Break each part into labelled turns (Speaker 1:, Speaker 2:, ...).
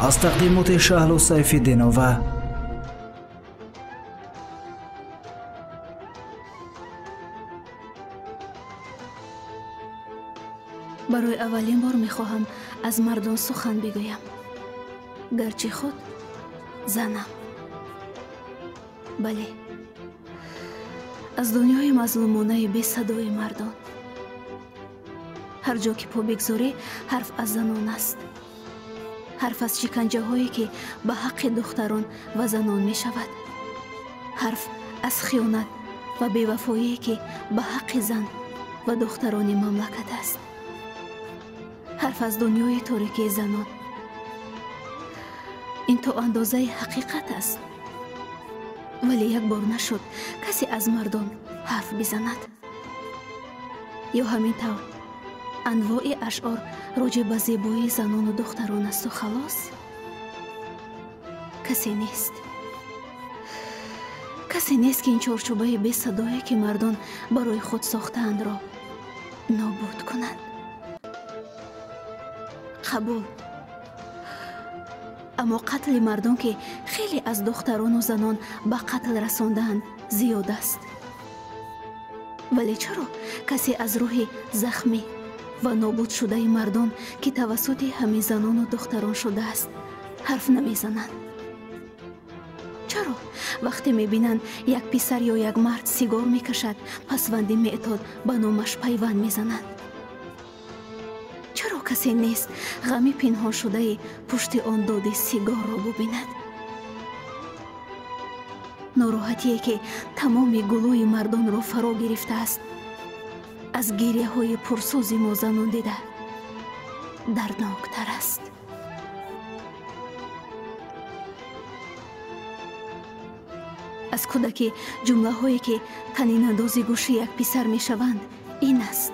Speaker 1: Аз тақдимоти Шаҳло Сайфиддинова.
Speaker 2: Барои аввалин бор мехоҳам аз мардон сухан бигӯям, гарчи худ занам. Бале, аз дунёи мазлумонаи бесадои мардон. Ҳар ҷо ки по бигзорӣ, ҳарф аз занон аст. Ҳарф аз шиканҷаҳое ки ба ҳаққи духтарон ва занон мешавад. Ҳарф аз хиёнат ва бевафоие ки ба ҳаққи зан ва духтарони мамлакат аст. Ҳарф аз дунёи торикии занон. Ин то андозаи ҳақиқат аст. Вале як бор нашуд касе аз мардон ҳарф бизанад. Ё ҳамин тавр анвои ашъор роҷеъ ба зебоии занону духтарон асту халос? Касе нест. Касе нест, ки ин чорчӯбаи бесадое, ки мардон барои худ сохтаандро нобуд кунанд. Қабул. Аммо қатли мардон, ки хеле аз духтарону занон ба қатл расондаанд, зиёд аст. Вале чаро касе аз рӯҳи захмӣ ва нобудшудаи мардон, ки тавассути ҳамин занону духтарон шудааст, ҳарф намезананд? Чаро вақте мебинанд як писар ё як мард сигор мекашад, пасванди меътод ба номаш пайванд мезананд? Чаро касе нест ғами пинҳоншудаи пушти он доди сигорро бубинад? Нороҳатие, ки тамоми гулӯи мардонро фаро гирифтааст, аз гиряҳои пурсӯзи мо занон дида дардноктар аст. Аз кӯдаки ҷумлаҳое, ки танинандози гӯши як писар мешаванд, ин аст: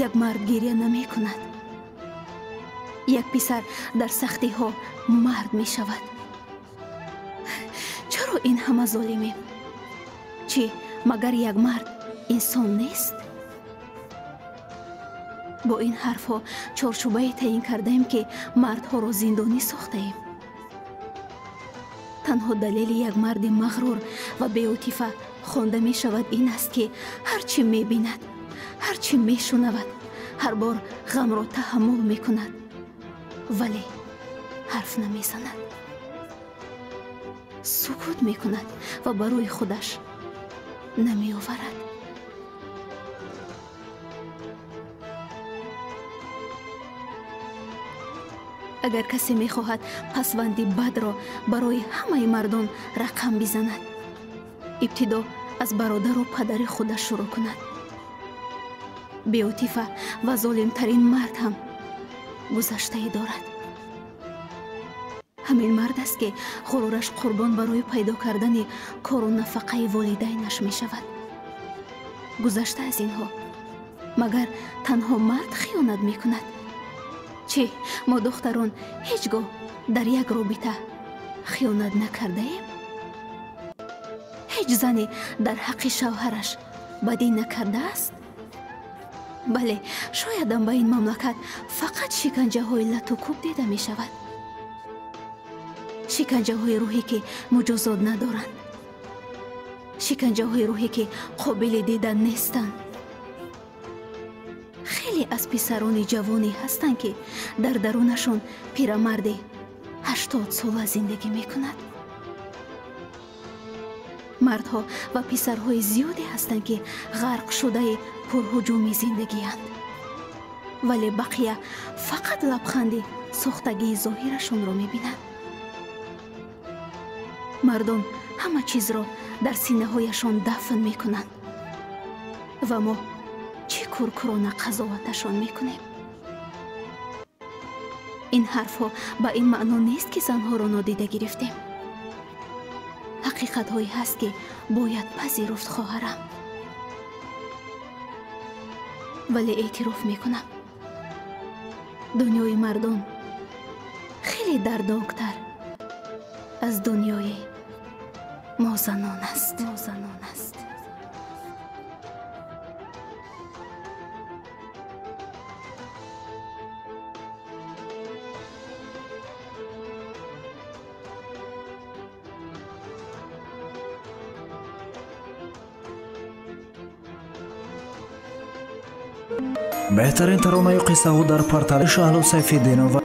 Speaker 2: як мард гиря намекунад. Як писар дар сахтиҳо мард мешавад. Чаро ин ҳама золимем? Чӣ, магар як мард инсон нест? Бо ин ҳарфҳо чорчӯбае таъин кардаем, ки мардҳоро зиндонӣ сохтаем. Танҳо далели як марди мағрур ва беотифа хонда мешавад ин аст, ки ҳар чӣ мебинад, ҳар чӣ мешунавад, ҳар бор ғамро таҳаммул мекунад, вале ҳарф намезанад. Сукут мекунад ва барои худаш намеоварад. Агар касе мехоҳад пасванди бадро барои ҳамаи мардон рақам бизанад, ибтидо аз бародару падари худаш шурӯъ кунад. Беотифа ва золимтарин мард ҳам гузаштае дорад. Ҳамин мард аст, ки ғурураш қурбон барои пайдо кардани кору нафақаи волидайнаш мешавад. Гузашта аз инҳо, магар танҳо мард хиёнат мекунад? Чӣ, мо духтарон ҳеҷ гоҳ дар як робита хиёнат накардаем? Ҳеҷ зане дар ҳаққи шавҳараш бадӣ накардааст? Бале, шоядам ба ин мамлакат фақат шиканҷаҳои лату кӯб дида мешавад. Шиканҷаҳои рӯҳӣ, ки муҷозот надоранд. Шиканҷаҳои рӯҳӣ, ки қобили дидан нестанд. Хеле аз писарони ҷавоне ҳастанд, ки дар дарунашон пирамарде 80 сола зиндагӣ мекунад. Мардҳо ва писарҳои зиёде ҳастанд, ки ғарқшудаи пурҳуҷуми зиндагианд. Вале бақия фақат лабханди сохтагии зоҳирашонро мебинанд. Мардон ҳама чизро дар синаҳояшон дафн мекунанд ва мо чӣ куркурона қазоваташон мекунем. Ин ҳарфҳо ба ин маъно нест, ки занҳоро нодида гирифтем. Ҳақиқатҳое ҳаст, ки бояд пазируфт, хоҳарам. Вале эътироф мекунам, дунёи мардон хеле дардноктар аз дунёи мо занон аст.
Speaker 1: Беҳтарин таронаю қиссаҳо дар портали Шаҳло Сайфиддинова.